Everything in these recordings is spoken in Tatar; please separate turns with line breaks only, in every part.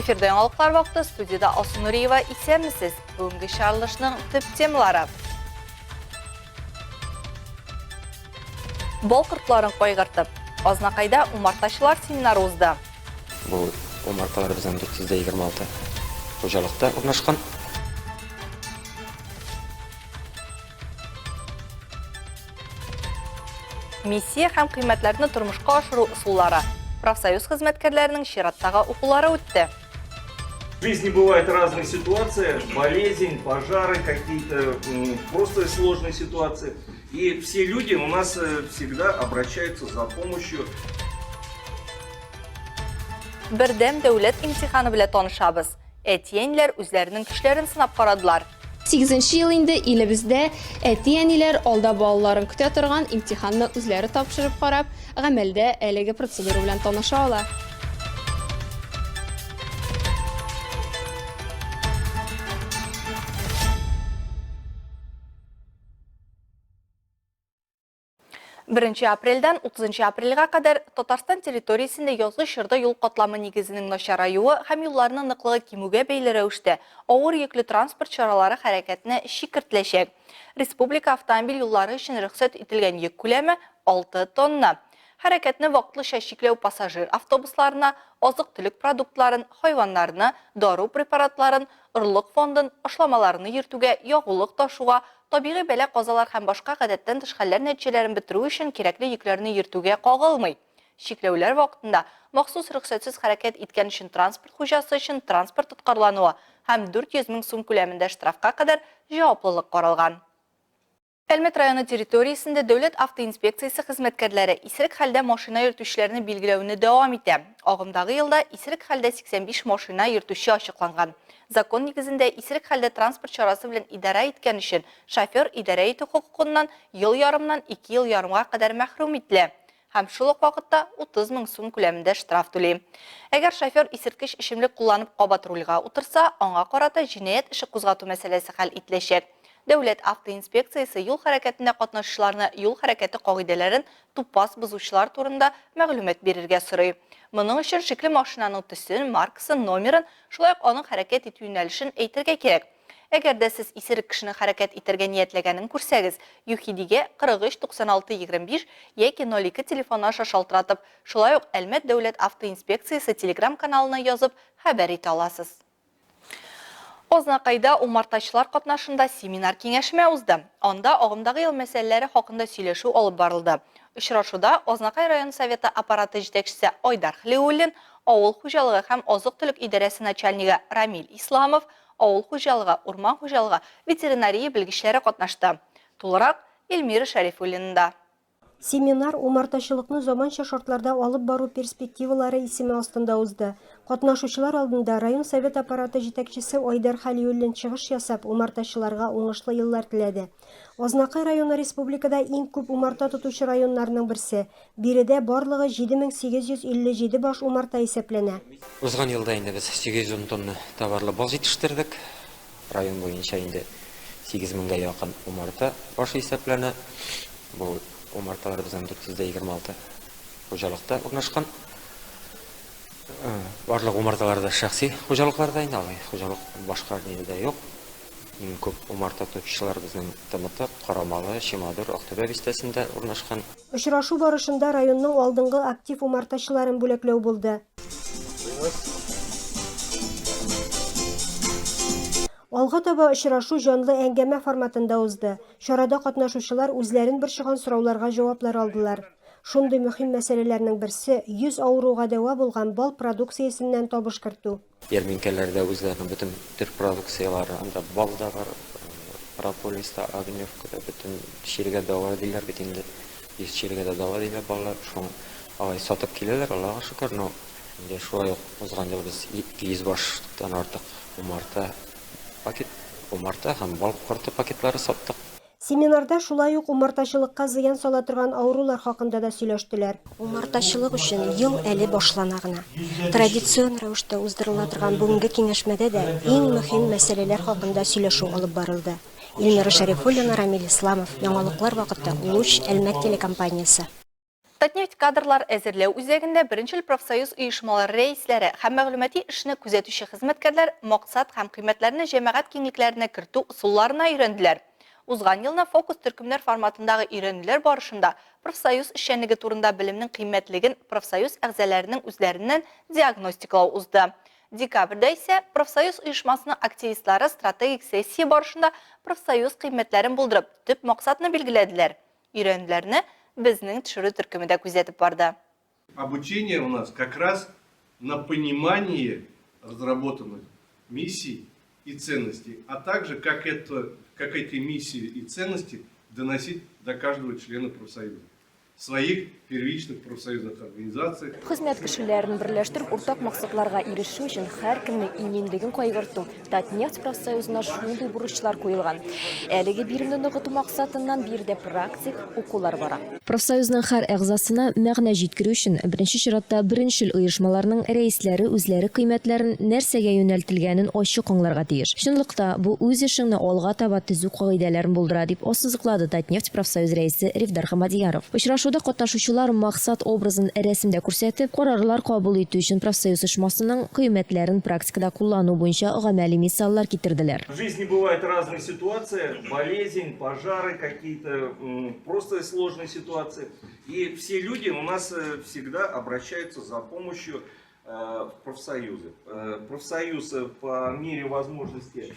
Эфирда яңалыклар вакыты студиядә Алсу Нуриева исәнмесез. Бүгенге чыгарылышның төп темалары. Бал кортларын кайгыртып, Азнакайда умартачылар семинары узды.
Бу умарталар безнең 426 хуҗалыкта урнашкан.
Миссия һәм кыйммәтләрне тормышка ашыру ысуллары. Профсоюз хезмәткәрләренең чираттагы укулары үтте.
В жизни бывают разные ситуации, болезнь, пожары какие-то, просто сложные ситуации. И все люди у нас э, всегда обращаются за помощью.
Бердәм дәүләт имтиханы белән танышабыз. Әти-әниләр үзләренең көчләрен сынап карадылар.
Сигезенче ел инде илебездә әти-әниләр алда балаларын көтә торган имтиханны үзләре тапшырып карап, гамәлдә әлеге процедура белән таныша ала.
Беренче апрельдән 30 апрельгә кадәр Татарстан территориясендә язгы чорда юл катламы нигезенең начараюы һәм юлларның ныклыгы кимүгә бәйле рәвештә авыр йөкле транспорт чаралары хәрәкәтенә чик кертеләчәк. Республика автомобиль юллары өчен рөхсәт ителгән йөк күләме 6 тонна. Хәрәкәтне вакытлыча чикләү пассажир автобусларына, азык-төлек продуктларын, хайваннарны, дару препаратларын, орлык фондын, ашламаларны йөртүгә, ягулык ташуга, табигый бәла-казалар һәм башка гадәттән тыш хәлләр нәтиҗәләрен бетерү өчен кирәкле йөкләрне йөртүгә кагылмый. Чикләүләр вакытында махсус рөхсәтсез хәрәкәт иткән өчен транспорт хуҗасы өчен транспорт тоткарлануы һәм 400 мең сум күләмендә штрафка кадәр җаваплылык каралган. Әлмәт районы территориясендә Дәүләт автоинспекциясе хезмәткәрләре исерек хәлдә машина йөртүчеләрне билгеләүне дәвам итә. Агымдагы елда исерек хәлдә 85 машина йөртүче ачыкланган. Закон нигезендә исерек хәлдә транспорт чарасы белән идарә иткән өчен шофер идарә итү хокукыннан ел ярымнан ике ел ярымга кадәр мәхрүм ителә һәм шул ук вакытта 30 мең сум күләмендә штраф түли. Әгәр шофер исерткеч эчемлек кулланып кабат рульгә утырса, аңа карата җинаять эше кузгату мәсьәләсе хәл ителәчәк. Дәүләт автоинспекциясе юл хәрәкәтендә катнашучыларны юл хәрәкәте кагыйдәләрен тупас бозучылар турында мәгълүмат бирергә сорый. Моның өчен шикле машинаның төсен, маркасын, номерын, шулай ук аның хәрәкәт итү юнәлешен әйтергә кирәк. Әгәр дә сез исерек кешенең хәрәкәт итәргә ниятләгәнен күрсәгез, ЮХИДИгә 43 96 25 яки 02 телефоны аша шалтыратып, шулай ук Әлмәт дәүләт автоинспекциясе телеграм-каналына язып хәбәр итә аласыз. Азнакайда умартачылар катнашында семинар-киңәшмә узды. Анда агымдагы ел мәсьәләләре хакында сөйләшү алып барылды. Очрашуда Азнакай район Советы аппараты җитәкчесе Айдар Хлиуллин, авыл хуҗалыгы һәм азык-төлек идарәсе начальнигы Рамил Исламов, авыл хуҗалыгы, урман хуҗалыгы, ветеринария белгечләре катнашты. Тулырак Эльмира Шәрифуллинада.
Семинар Умартачылыкны заманча шартларда алып бару перспективалары исеме астында узды. Катнашучылар алдында район Совет аппараты җитәкчесе Айдар Хәлиуллин чыгыш ясап, умартачыларга уңышлы еллар теләде. Азнакай районы республикада иң күп умарта тотучы районнарның берсе. Биредә барлыгы 7857 баш умарта исәпләнә.
Узган елда инде без 810 тонна товарлы бал җитештердек. Район буенча инде 8 меңгә якын умарта башы исәпләнә. Бу умарталар безнең 426 хуҗалыкта урнашкан. Барлык умарталар да шәхси хуҗалыкларда инде, алай хуҗалык башка нидә дә юк. Иң күп умарта тотучылар безнең Тымытык, Карамалы, Чемодур, Актүбә бистәсендә урнашкан.
Очрашу барышында районның алдынгы актив умартачыларын бүләкләү булды. Алга таба очрашу җанлы әңгәмә форматында узды. Чарада катнашучылар үзләрен борчыган сорауларга җаваплар алдылар. Шундый мөһим мәсьәләләрнең берсе, 100 авыруга дәва булган бал продукциясеннән табыш кертү.
Ярминкәләрдә үзләренең бөтен төр продукцияләре, анда бал да бар, прополис та, огневка да, бөтен чиргә дәва диләр бит инде. 100 чиргә дә дәва диләр балалар. Шуны алай сатып киләләр, Аллага шөкер. Но инде шулай ук узган ел без 200 баштан артык умарта пакет, умарта һәм бал корты пакетлары саттык.
Семинарда шулай ук умартачылыкка зыян сала торган авырулар хакында да сөйләштеләр. Умартачылык өчен ел әле башлана гына. Традицион рәвештә уздырыла торган бүгенге киңәшмәдә дә иң мөһим мәсьәләләр хакында сөйләшү алып барылды. Илмира Шәрифуллина, Рамил Исламов, Яңалыклар вакыты, Луч, Әлмәт телекомпаниясе.
Татнефть кадрлар әзерләү үзәгендә беренчел профсоюз оешмалары рәисләре һәм мәгълүмати эшне күзәтүче хезмәткәрләр максат һәм кыйммәтләрне җәмәгать киңлекләренә кертү ысулларына өйрәнделәр. Узган елны фокус төркемнәр форматындагы өйрәнүләр барышында профсоюз эшчәнлеге турында белемнең кыйммәтлеген профсоюз әгъзаләренең үзләреннән диагностикалау узды. Декабрьдә исә профсоюз оешмасының активистлары стратегик сессия барышында профсоюз кыйммәтләрен булдырып, төп максатны билгеләделәр. Өйрәнүләрне безнең төшерү төркеме дә күзәтеп барды.
Обучение у нас как раз на понимание разработанных миссий и ценностей, а также как это, как эти миссии и ценности доносить до каждого члена профсоюза своих первичных профсоюзных организаций.
Хезмәт кешеләрен берләштереп, уртак максатларга ирешү өчен һәркемнең иминлеген кайгырту, Татнефть профсоюзына шундый бурычлар куелган. Әлеге биремне ныгыту максатыннан биредә практик укулар бара.
Профсоюзның һәр әгъзасына мәгънә җиткерү өчен, беренче чиратта, беренчел оешмаларның рәисләре үзләре кыйммәтләрен нәрсәгә юнәлтелгәнен ачык аңларга тиеш. Чынлыкта, бу үз эшеңне алга таба төзү кагыйдәләрен булдыра, дип ассызыклады Татнефть профсоюз рәисе Рифдар Хамадьяров. Очрашуда катнашучылар максат образын рәсемдә күрсәтеп, карарлар кабул итү өчен профсоюз оешмасының кыйммәтләрен практикада куллану буенча гамәли мисаллар китерделәр.
В жизни бывают разные ситуации, болезнь, пожары какие-то, просто сложные ситуации. И все люди у нас э, всегда обращаются за помощью э, в профсоюзы. Э, профсоюз по мере возможности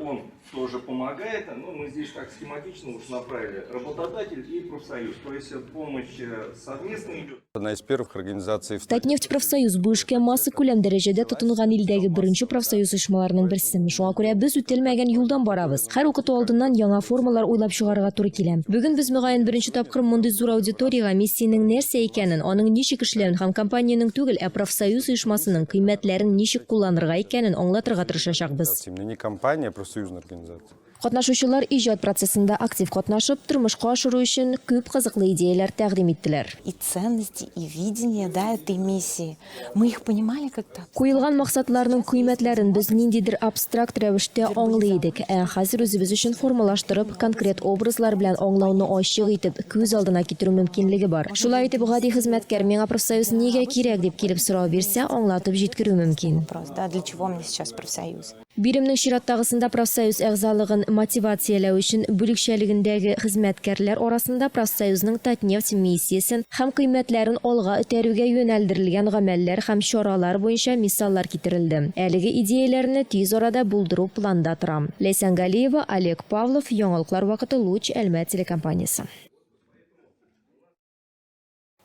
он тоже помогает. Ну, мы здесь так схематично уж направили. Работодатель и профсоюз. То есть помощь совместно идет.
Одна из первых организаций в
Татнефть профсоюз бу эшкә массакүләм дәрәҗәдә тотынган илдәге беренче профсоюз оешмаларының берсе. Шуңа күрә без үтелмәгән юлдан барабыз. Һәр укыту алдыннан яңа формалар уйлап чыгарырга туры килә. Бүген без, мөгаен, беренче тапкыр мондый зур аудиториягә миссиянең нәрсә икәнен, аның ничек эшләвен һәм компаниянең түгел, ә профсоюз оешмасының кыйммәтләрен ничек кулланырга икәнен аңлатырга тырышачакбыз.
Именно не компания, а профсоюзная организация.
Катнашучылар иҗат процессында актив катнашып, тормышка ашыру өчен күп кызыклы идеяләр тәкъдим иттеләр.
И ценности, и видение, да, этой миссии. Мы их понимали как-то.
Куелган максатларның кыйммәтләрен без ниндидер абстракт рәвештә аңлый идек, ә хәзер үзебез өчен формалаштырып, конкрет образлар белән аңлауны ачык итеп, күз алдына китерү мөмкинлеге бар. Шулай итеп, гади хезмәткәр миңа профсоюз нигә кирәк дип килеп сорау бирсә, аңлатып җиткерү мөмкин.
Вопрос, да, для чего мне сейчас профсоюз?
Биремнең чираттагысында профсоюз әгъзалыгын мотивацияләү өчен бүлекчәлегендәге хезмәткәрләр арасында профсоюзның Татнефть миссиясен һәм кыйммәтләрен алга этәрүгә юнәлдерелгән гамәлләр һәм чаралар буенча мисаллар китерелде. Әлеге идеяләрне тиз арада булдыру планда тора. Ләйсән Галиева, Олег Павлов, Яңалыклар вакыты, Луч, Әлмәт телекомпаниясе.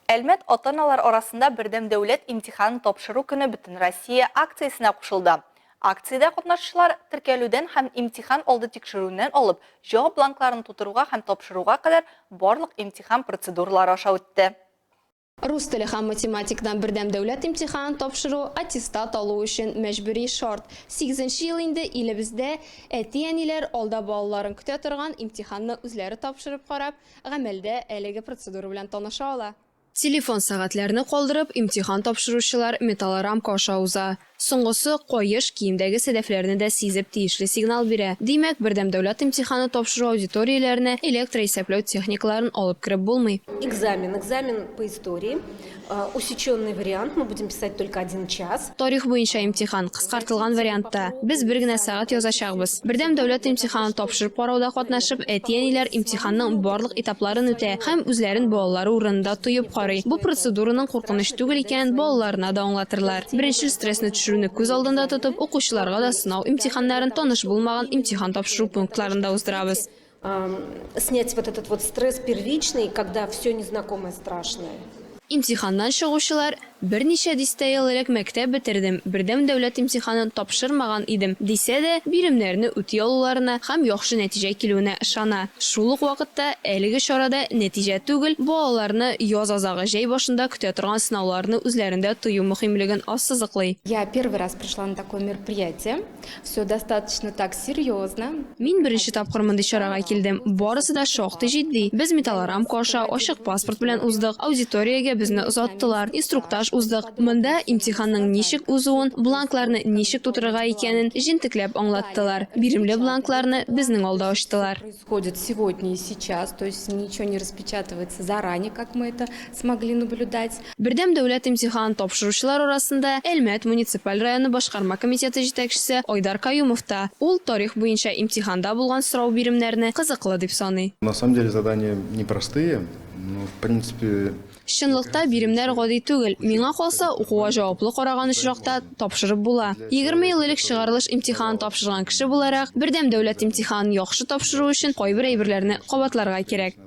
Әлмәт ата-аналар арасында бердәм дәүләт имтиханын тапшыру көне Бөтенроссия акциясенә кушылды. Акциядә катнашучылар теркәлүдән һәм имтихан алды тикшерүеннән алып, җавап бланкларын тутыруга һәм тапшыруга кадәр барлык имтихан процедуралары аша үтте.
Рус теле һәм математикадан бердәм дәүләт имтиханын тапшыру аттестат алу өчен мәҗбүри шарт. Сигезенче ел инде илебездә әти-әниләр алда балаларын көтә торган имтиханны үзләре тапшырып карап, гамәлдә әлеге процедура белән таныша ала. Телефон сәгатьләрне калдырып, имтихан тапшыручылар металлорамка аша уза. Соңгысы, каеш, киемдәге сәдәфләрне дә сизеп, тиешле сигнал бирә. Димәк, бердәм дәүләт имтиханы тапшыру аудиторияләренә электроисәпләү техникаларын алып кереп булмый.
Экзамен, экзамен по истории. Усеченный вариант, мы будем писать только один час.
Тарих буенча имтихан, кыскартылган вариантта. Без бер генә сәгать язачакбыз. Бердәм дәүләт имтиханын тапшырып карауда катнашып, әти-әниләр имтиханның барлык этапларын үтә һәм үзләрен балалары урынында тоеп карый. Бу процедураның куркыныч түгел икәнен балаларына да аңлатырлар. Беренчел стрессны төшерүне күз алдында тотып, укучыларга да сынау имтиханнарын таныш булмаган имтихан тапшыру пунктларында уздырабыз.
Снять вот этот вот стресс первичный, когда все незнакомое страшное.
Имтиханнан чыгучылар, Берничә дистә ел элек мәктәп бетердем, бердәм дәүләт имтиханын тапшырмаган идем, дисә дә, биремнәрне үти алуларына һәм яхшы нәтиҗә килүенә ышана. Шул ук вакытта, әлеге чарада нәтиҗә түгел, балаларны яз азагы, җәй башында көтә торган сынауларны үзләрендә тою мөһимлеген ассызыклый.
Я первый раз пришла на такое мероприятие. Все достаточно так серьезно.
Мин беренче тапкыр мондый чарага килдем. Барысы да шактый җитди. Без металлорамка аша, ачык паспорт белән уздык, аудиториягә безне озаттылар. Инструктаж инструктаж уздык. Монда имтиханның ничек узуын, бланкларны ничек тутырырга икәнен җентекләп аңлаттылар. Биремле бланкларны безнең алда ачтылар.
Происходит сегодня и сейчас, то есть ничего не распечатывается заранее, как мы это смогли наблюдать.
Бердәм дәүләт имтиханын тапшыручылар арасында Әлмәт муниципаль районы башкарма комитеты җитәкчесе Айдар Каюмов та. Ул тарих буенча имтиханда булган сорау-биремнәрне кызыклы дип саный.
На самом деле задания непростые, но в принципе.
Чынлыкта биремнәр гади түгел. Миңа калса, укуга җаваплы караган очракта, тапшырып була. 20 ел элек чыгарылыш имтиханын тапшырган кеше буларак, бердәм дәүләт имтиханын яхшы тапшыру өчен кайбер әйберләрне кабатларга кирәк.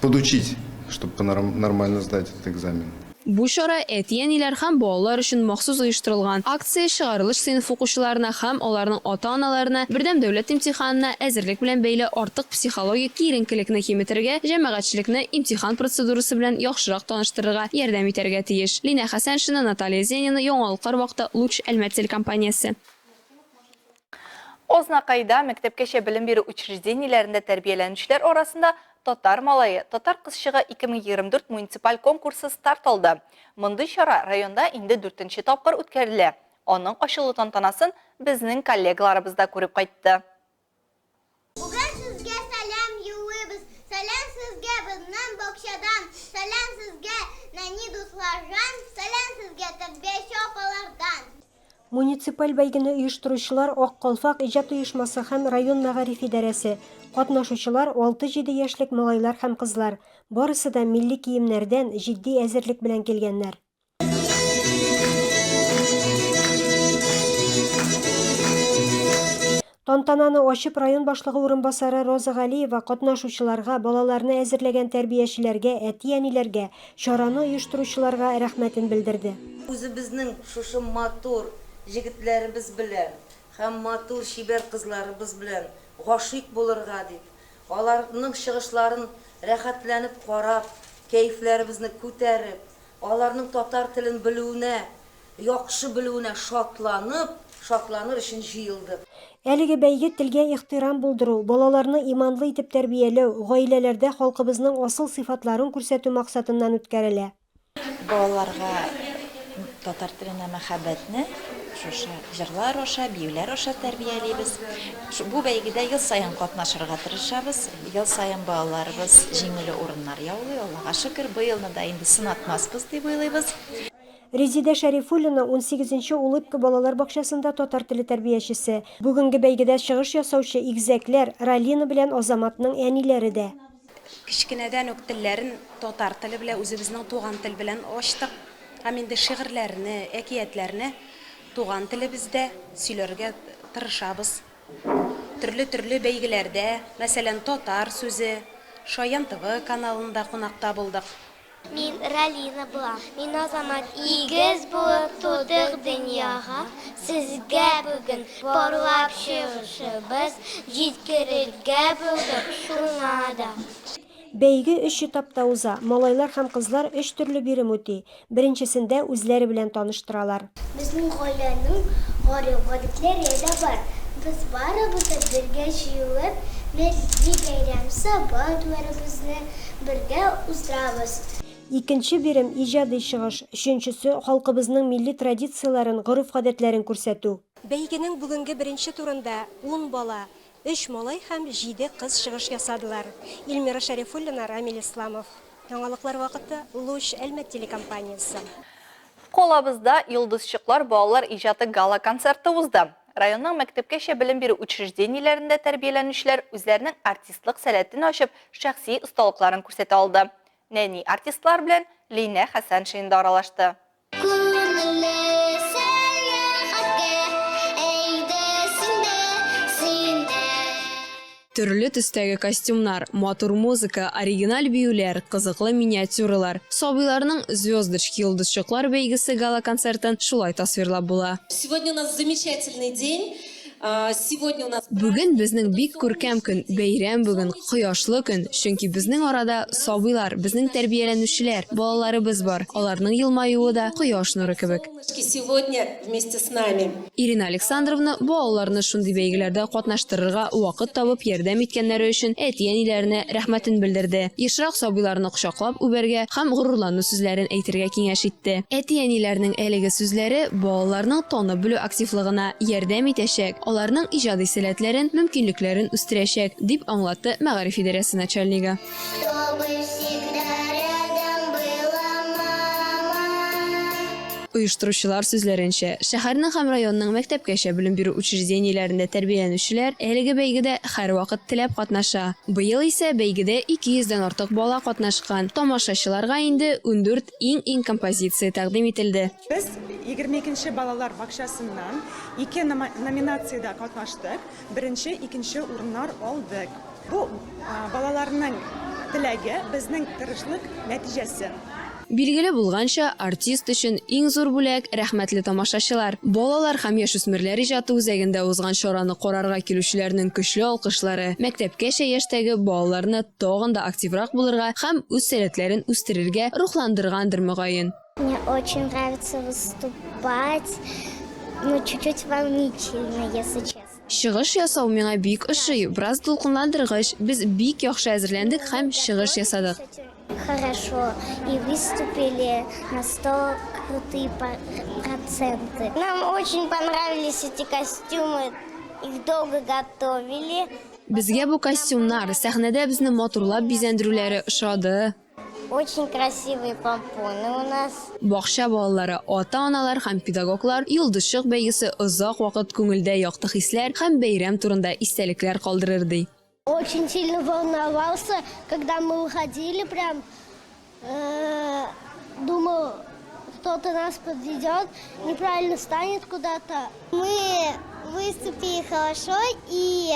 Подучить, чтобы нормально сдать этот экзамен.
Бу чара әти-әниләр һәм балалар өчен махсус оештырылган. Акция чыгарылыш сыйныф укучыларына һәм аларның ата-аналарына бердәм дәүләт имтиханына әзерлек белән бәйле артык психологик киеренкелекне киметергә, җәмәгатьчелекне имтихан процедурасы белән яхшырак таныштырырга ярдәм итәргә тиеш. Линә Хәсәншина, Наталья Зенина, Яңалыклар вакыты, Луч, Әлмәт телекомпаниясе.
Азнакайда мәктәпкәчә белем бирү учреждениеләрендә тәрбияләнүчеләр арасында Татар малае, татар кызчыгы 2024 муниципаль конкурсы старт алды. Мондый чара районда инде дүртенче тапкыр үткәрелә. Аның ачылу тантанасын безнең коллегаларыбыз да күреп кайтты.
Бүген сезгә сәлам юллыйбыз, Сәлам сезгә безнең бакчадан, Сәлам сезгә, нәни дуслардан, Сәлам сезгә тәрбияче апалардан.
Муниципаль бәйгене оештыручылар Ак калфак иҗат оешмасы һәм район мәгариф идарәсе. Катнашучылар, алты-җиде яшьлек малайлар һәм кызлар. Барысы да милли киемнәрдән, җитди әзерлек белән килгәннәр. Тантананы ачып, район башлыгы урынбасары Роза Галиева катнашучыларга, балаларны әзерләгән тәрбиячеләргә, әти-әниләргә, чараны оештыручыларга рәхмәтен белдерде.
Үзебезнең шушы матур җегетләребез белән һәм матур чибәр кызларыбыз белән гашыйк булырга дип, аларның чыгышларын рәхәтләнеп карап, кәефләребезне күтәреп, аларның татар телен белүенә Яхшы белүенә шатланып, шатланыр өчен җыелдык.
Әлеге бәйге телгә ихтирам булдыру, балаларны иманлы итеп тәрбияләү, гаиләләрдә халкыбызның асыл сыйфатларын күрсәтү максатыннан үткәрелә.
Балаларга татар теленә мәхәббәтне шушы җырлар аша, биюләр аша тәрбиялибез. Бу бәйгедә ел саен катнашырга тырышабыз. Ел саен балаларыбыз җиңүле урыннар яулый, Аллага шөкер. Быелны да инде сынатмасбыз дип уйлыйбыз.
Резидә Шәрифуллина, унсигезенче Улыбка балалар бакчасында татар теле тәрбиячесе. Бүгенге бәйгедә чыгыш ясаучы игезәкләр, Ралина белән Азаматның әниләре дә.
Кечкенәдән үк телләрен татар теле белән, үзебезнең туган тел белән ачтык. Һәм инде шигырьләрне, әкиятләрне туган телебездә сөйләргә тырышабыз. Төрле-төрле бәйгеләрдә, мәсәлән, Татар сүзе, Шаян ТВ каналында кунакта булдык.
Мин Ралина булам. Мин Азамат. Игез булып тудык дөньяга, Сезгә бүген парлап чыгышыбыз җиткерергә булдык, шуңа да.
Бәйге өч этапта уза, малайлар һәм кызлар өч төрле бирем үти. Беренчесендә үзләре белән таныштыралар.
Безнең гаиләнең гореф-гадәтләре дә бар. Без барыбыз да бергә җыелып, милли бәйрәм, Сабан туйларыбызны бергә уздырабыз.
Икенче бирем, иҗади чыгыш, өченчесе, халкыбызның милли традицияләрен, гореф-гадәтләрен күрсәтү. Бәйгенең бүгенге беренче турында ун бала, өч малай һәм җиде кыз чыгыш ясадылар. Илмира Шәрифуллина, Рамил Исламов. Яңалыклар вакыты, Луч, Әлмәт телекомпаниясе.
Калабызда Йолдызчыклар балалар иҗаты гала-концерты узды. Районның мәктәпкәчә белем бирү учреждениеләрендә тәрбияләнүчеләр үзләренең артистлык сәләтен ачып, шәхси осталыкларын күрсәтә алды. Нәни артистлар белән Линә Хәсәншин да аралашты.
Күңелле сәяхәткә әйдә син дә, син дә.
Төрле төстәге костюмнар, матур музыка, оригиналь биюләр, кызыклы миниатюралар. Сабыйларның Звездочки йолдызчыклар бәйгесе гала-концертын шулай тасвирлап була.
Сегодня у нас замечательный день. Сегодня у нас
Бүген безнең бик күркәм көн, бәйрәм бүген, кояшлы көн, чөнки безнең арада сабыйлар, безнең тәрбияләнүчеләр, балаларыбыз бар. Аларның елмаюы да кояш нуры кебек.
Солнышки сегодня вместе с нами.
Ирина Александровна балаларны шундый бәйгеләрдә катнаштырырга вакыт табып ярдәм иткәннәре өчен әти-әниләренә рәхмәтен белдерде. Ешрак сабыйларны кочаклап үбәргә һәм горурлану сүзләрен әйтергә киңәш итте. Әти-әниләрнең әлеге сүзләре балаларның танып белү активлыгына ярдәм итәчәк, аларның иҗади сәләтләрен, мөмкинлекләрен үстерәчәк, дип аңлатты мәгариф идарәсе начальнигы.
Чтобы всегда рядом была мама.
Оештыручылар сүзләренчә, шәһәрнең һәм районның мәктәпкәчә белем бирү учреждениеләрендә тәрбияләнүчеләр әлеге бәйгедә һәрвакыт теләп катнаша. Быел исә бәйгедә 200 дән артык бала катнашкан. Тамашачыларга инде ундүрт иң-иң композиция тәкъдим ителде.
Без 22 нче балалар бакчасыннан ике номинациядә катнаштык, беренче, икенче урыннар алдык. Бу балаларның теләге, безнең тырышлык нәтиҗәсе.
Билгеле булганча, артист өчен иң зур бүләк, рәхмәтле тамашачылар. Балалар һәм яшүсмерләр иҗаты үзәгендә узган чараны карарга килүчеләрнең көчле алкышлары мәктәпкәчә яшьтәге балаларны тагын да активрак булырга һәм үз сәләтләрен үстерергә рухландыргандыр, мөгаен.
Мне очень нравится выступать, но чуть-чуть волнительно, если честно.
Чыгыш ясау миңа бик ошый, бераз дулкынландыргыч. Без бик яхшы әзерләндек һәм чыгыш ясадык.
Хорошо и выступили на 100 крутые проценты. Нам очень понравились эти костюмы, их долго готовили.
Безгә бу костюмнар, сәхнәдә безне матурлап бизәндерүләре ошады.
Очень красивые помпоны у нас.
Бакча балалары, ата-аналар һәм педагоглар Йолдызчык бәйгесе озак вакыт күңелдә якты хисләр һәм бәйрәм турында истәлекләр калдырыр, ди.
Очень сильно волновался, когда мы уходили, прям думал, кто-то нас подведет, неправильно станет куда-то. Мы выступили хорошо, и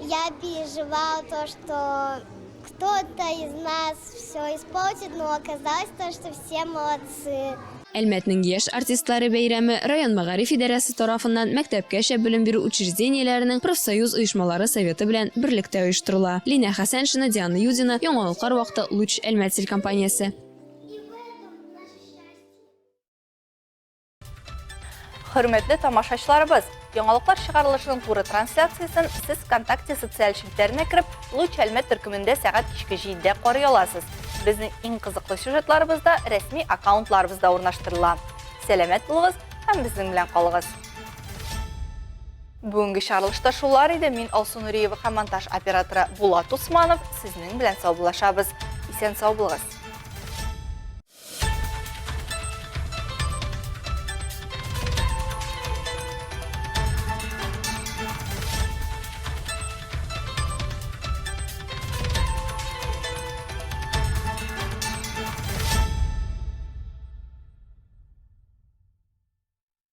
я переживала то, что кто-то из нас все испортит, но оказалось то, что все молодцы.
Әлмәтнең яшь артистлары бәйрәме район мәгариф идарәсе тарафыннан мәктәпкәчә белем бирү учреждениеләренең профсоюз оешмалары советы белән берлектә оештырыла. Линә Хәсәншина, Диана Юдина, Яңалыклар вакыты, Луч Әлмәт телекомпаниясе.
Хөрмәтле тамашачыларыбыз, яңалыклар чыгарылышының туры трансляциясен сез ВКонтакте социаль челтәренә кереп, Луч Әлмәт төркемендә сәгать кичке 7-дә карый аласыз. Безнең иң кызыклы сюжетларыбыз да рәсми аккаунтларыбызда урнаштырыла. Сәламәт булыгыз һәм безнең белән калыгыз. Бүгенге чыгарылышта шулар иде. Мин Алсу Нуриева һәм монтаж операторы Булат Усманов сезнең белән саубуллашабыз. Исән сау булыгыз.